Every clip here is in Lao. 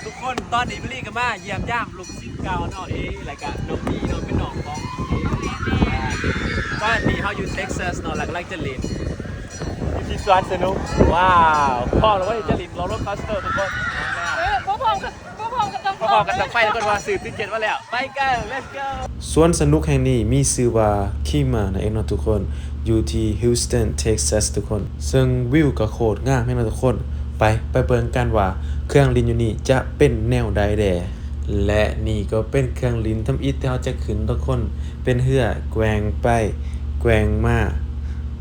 ທຸກຄົນ ຕອນນີ້ເບລລີກະມາຢ້ຽມຢາມລູກສິດເກົ່າເນາະ ເອ ແລ້ວກະນ້ອງມີເນາະ ເປັນນ້ອງຂອງເອ ຕອນນີ້ເຮົາຢູ່ເທັກຊັສເນາະ ແລ້ວກຳລັງຈະຫຼິ້ນ ຢູ່ທີ່ສວນສະໜຸກ. ວ້າວ ພ້ອມແລ້ວບໍ່ ທີ່ຈະຫຼິ້ນໂຣລເລີຄອສເຕີທຸກຄົນ? ເອີ ບໍ່ພ້ອມກໍ ບໍ່ພ້ອມກໍຕ້ອງ ບໍ່ພ້ອມກໍຕ້ອງໄປທຸກຄົນ ເພາະວ່າຊື້ຕິກເກັດມາແລ້ວ. ໄປກັນ ເລັດໂກ! ສວນສະໜຸກແຫ່ງນີ້ມີຊື່ວ່າ Kima ນັ້ນເອງເນາະທຸກຄົນ ຢູ່ທີ່ Houston Texas ທຸກຄົນ ເຊິ່ງວິວກໍໂຄດງາມແຮງເນາະທຸກຄົນ. ໄປ ໄປເບິ່ງກັນວ່າເຄື່ອງຫຼິ້ນຢູ່ນີ້ຈະເປັນແນວໃດແດ່. ແລະນີ້ກໍເປັນເຄື່ອງຫຼິ້ນທຳອິດທີ່ເຮົາຈະຂຶ້ນທຸກຄົນ ເປັນເຮືອແກວ່ງໄປແກວ່ງມາ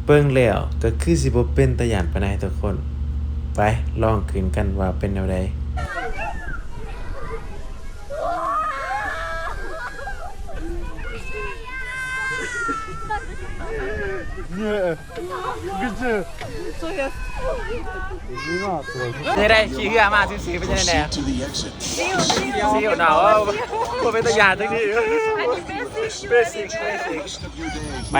ເບິ່ງແລ້ວກໍຄືຊິບໍ່ເປັນຕາຢ້ານປານໃດທຸກຄົນ. ໄປ ລອງຂຶ້ນກັນວ່າເປັນແນວໃດ. Good job. ເປັນຈັ່ງໃດ ຂີ່ເຮືອມາຊື່ໆ ເປັນຈັ່ງໃດແດ່? ຊິວໆ ຊິວເນາະ ໂອ້ ບໍ່ເປັນຕາຢ້ານຈັກນິດ. ອັນນີ້ເບສິກ ເບສິກ ເບສິກ ໄປ.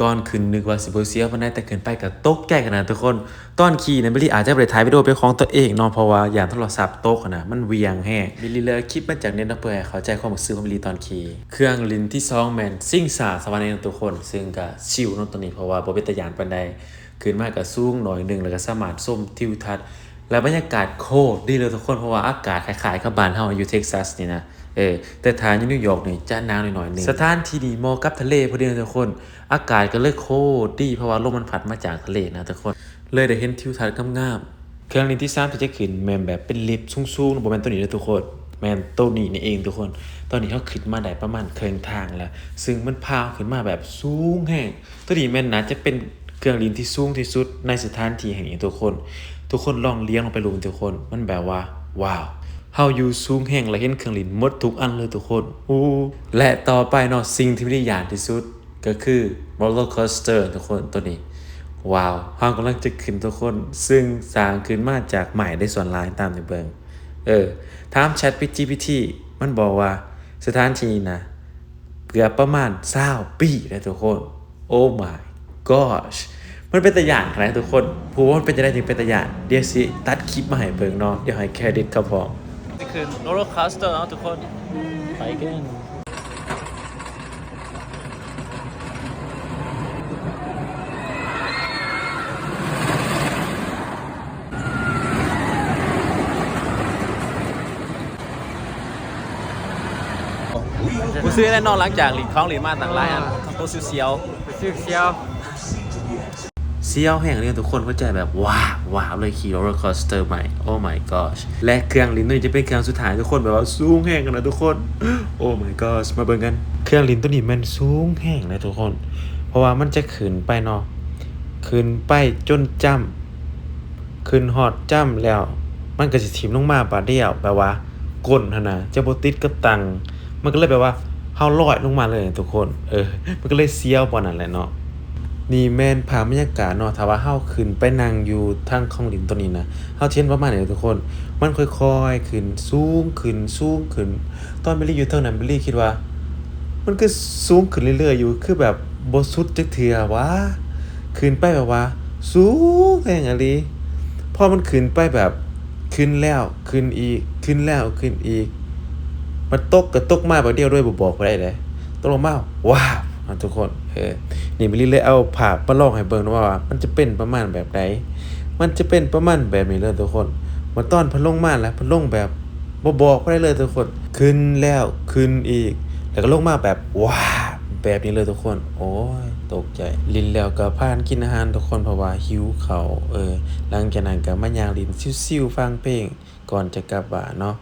ກ່ອນຂຶ້ນນຶກວ່າຊິບໍ່ສຽວປານໃດ ແຕ່ຂຶ້ນໄປກໍຕົກໃຈຂະໜາດທຸກຄົນ. ຕອນຂີ່ນະ ບິລລີອາດຈະບໍ່ໄດ້ຖ່າຍວິດີໂອເປັນຂອງຕົວເອງເນາະ ເພາະວ່າຢ້ານໂທລະສັບຕົກຫັ້ນນະ ມັນຫວ່ຽງແຮງ. ບິລລີເລີຍຄລິບມາຈາກເນັດເນາະ ເພື່ອໃຫ້ເຂົ້າໃຈຄວາມຮູ້ສຶກຂອງບິລລີຕອນຂີ່. ເຄື່ອງຫຼິ້ນທີສອງແມ່ນຊິງຊາສະຫວັນເອງເນາະທຸກຄົນ ເຊິ່ງກະຊິວເນາະໂຕນີ້ ເພາະວ່າບໍ່ເປັນຕາຢ້ານປານໃດ. ຂຶ້ນມາກະສູງໜ້ອຍໜຶ່ງ ແລ້ວກະສາມາດຊົມທິວທັດ ແລະ ບັນຍາກາດໂຄດດີເລີຍທຸກຄົນ ເພາະວ່າອາກາດຄ້າຍໆກັບບ້ານເຮົາຢູ່ເທັກຊັສນີ້ນະ ເອີ ແຕ່ຖ້າຢູ່ນິວຢອກນີ້ຈະໜາວໜ້ອຍໆໜຶ່ງ. ສະຖານທີ່ນີ້ເໝາະກັບທະເລພໍດີເລີຍທຸກຄົນ ອາກາດກໍເລີຍໂຄດດີ ເພາະວ່າລົມມັນພັດມາຈາກທະເລນະທຸກຄົນ ເລີຍໄດ້ເຫັນທິວທັດງາມໆ. ເຄື່ອງຫຼິ້ນທີສາມທີ່ຈະຂຶ້ນແມ່ນແບບເປັນລິບສູງໆ ບໍ່ແມ່ນໂຕນີ້ເດີທຸກຄົນ ແມ່ນໂຕນີ້ນີ້ເອງທຸກຄົນ. ຕອນນີ້ເຮົາຂຶ້ນມາໄດ້ປະມານເຄິ່ງທາງແລ້ວ ເຊິ່ງມັນພາເຮົາຂຶ້ນມາແບບສູງແຮງ. ໂຕນີ້ແມ່ນໜ້າຈະເປັນເຄື່ອງຫຼິ້ນທີ່ສູງທີ່ສຸດໃນສະຖານທີ່ແຫ່ງນີ້ທຸກຄົນ. ທຸກຄົນລອງລຽນລົງໄປເບິ່ງທຸກຄົນ ມັນແບບວ່າ ວ້າວ ເຮົາຢູ່ສູງແຮງ ແລະ ເຫັນເຄື່ອງຫຼິ້ນໝົດທຸກອັນເລີຍທຸກຄົນ. ໂອ້ ແລະ ຕໍ່ໄປເນາະ ສິ່ງທີ່ມີຕາຢ້ານທີ່ສຸດ ກໍຄືໂຣລເລີຄອສເຕີທຸກຄົນ ໂຕນີ້ ວ້າວ ເຮົາກຳລັງຈະຂຶ້ນທຸກຄົນ ເຊິ່ງສ້າງຂຶ້ນມາຈາກໄມ້ໄດ້ສ່ວນຫຼາຍຕາມທີ່ເບິ່ງ. ເອີ ຖາມ ChatGPT ມັນບອກວ່າສະຖານທີ່ນີ້ນະ ເກືອບປະມານຊາວປີແລ້ວທຸກຄົນ. Oh my gosh ມັນເປັນຕາຢ້ານຂະໜາດທຸກຄົນ. ຜູ້ວ່າມັນເປັນຈັ່ງໃດຈຶ່ງເປັນຕາຢ້ານ ດຽວຊິຕັດຄລິບມາໃຫ້ເບິ່ງເນາະ ດຽວໃຫ້ເຄຣດິດເຂົາພ້ອມ. ນີ້ຄືໂຣລເລີຄອສເຕີເນາະທຸກຄົນ ໄປກັນ. ບໍ່ຊື່ແນ່ນອນ ຫຼັງຈາກຫຼິ້ນຂອງຫຼິ້ນມາຕັ້ງຫຼາຍອັນ ໂຕສຽວໆ ສຽວ ສຽວແຮງເລີຍທຸກຄົນ ຫົວໃຈແບບວ້າວໆເລີຍ ຂີ່ໂຣລເລີຄອສເຕີໃໝ່. Oh my gosh ແລະ ເຄື່ອງຫຼິ້ນໂຕນີ້ຈະເປັນເຄື່ອງສຸດທ້າຍທຸກຄົນ ແບບວ່າສູງແຮງນະທຸກຄົນ. Oh my gosh ມາເບິ່ງກັນ ເຄື່ອງຫຼິ້ນໂຕນີ້ແມ່ນສູງແຮງເລີຍທຸກຄົນ ເພາະວ່າມັນຈະຂຶ້ນໄປເນາະ ຂຶ້ນໄປຈົນຈ້ຳ ຂຶ້ນຮອດຈ້ຳແລ້ວ ມັນກໍຊິຖິ້ມລົງມາບາດດຽວ ແບບວ່າກົ້ນຫັ້ນນະຈະບໍ່ຕິດກັບຕັ່ງ ມັນກໍເລີຍແບບວ່າເຮົາລອຍລົງມາເລີຍທຸກຄົນ. ເອີ ມັນກໍເລີຍສຽວປານນັ້ນແຫຼະເນາະ. ນີ້ແມ່ນພາບບັນຍາກາດເນາະ ຖ້າວ່າເຮົາຂຶ້ນໄປນັ່ງຢູ່ທາງຂອງຫຼິ້ນໂຕນີ້ນະ ເຮົາຈະເຫັນປະມານນີ້ທຸກຄົນ ມັນຄ່ອຍໆຂຶ້ນ ສູງຂຶ້ນ ສູງຂຶ້ນ. ຕອນບິລລີຢູ່ເທິງນັ້ນ ບິລລີຄິດວ່າ ມັນຄືສູງຂຶ້ນເລື້ອຍໆຢູ່ ຄືແບບບໍ່ສຸດຈັກເທື່ອຫວາ ຂຶ້ນໄປແບບວ່າສູງແຮງອີ່ຫຼີ. ພໍມັນຂຶ້ນໄປແບບ ຂຶ້ນແລ້ວຂຶ້ນອີກ ຂຶ້ນແລ້ວຂຶ້ນອີກ ມັນຕົກກໍຕົກມາບາດດຽວໂດຍບໍ່ບອກໃຜໄດ້ເດ້ ຕົກລົງມາ ວ້າວ ທຸກຄົນ. ເອີ ນີ້ບິລລີເລີຍເອົາພາບມາລອງໃຫ້ເບິ່ງເນາະວ່າ ມັນຈະເປັນປະມານແບບໃດ ມັນຈະເປັນປະມານແບບນີ້ເລີຍທຸກຄົນ. ມາຕອນເພິ່ນລົງມາແລ້ວ ເພິ່ນລົງແບບ ບໍ່ບອກໃຜເລີຍທຸກຄົນ ຂຶ້ນແລ້ວຂຶ້ນອີກ ແລ້ວກໍລົງມາແບບ ວ້າ ແບບນີ້ເລີຍທຸກຄົນ. ໂອ້ຍ ຕົກໃຈ. ຫຼິ້ນແລ້ວກໍພາກັນກິນອາຫານທຸກຄົນ ເພາະວ່າຫິວເຂົ້າ. ເອີ ຫຼັງຈາກນັ້ນກໍມາຍ່າງຫຼິ້ນຊິວໆ ຟັງເພງ ກ່ອນຈະກັບບ້ານເນາະ.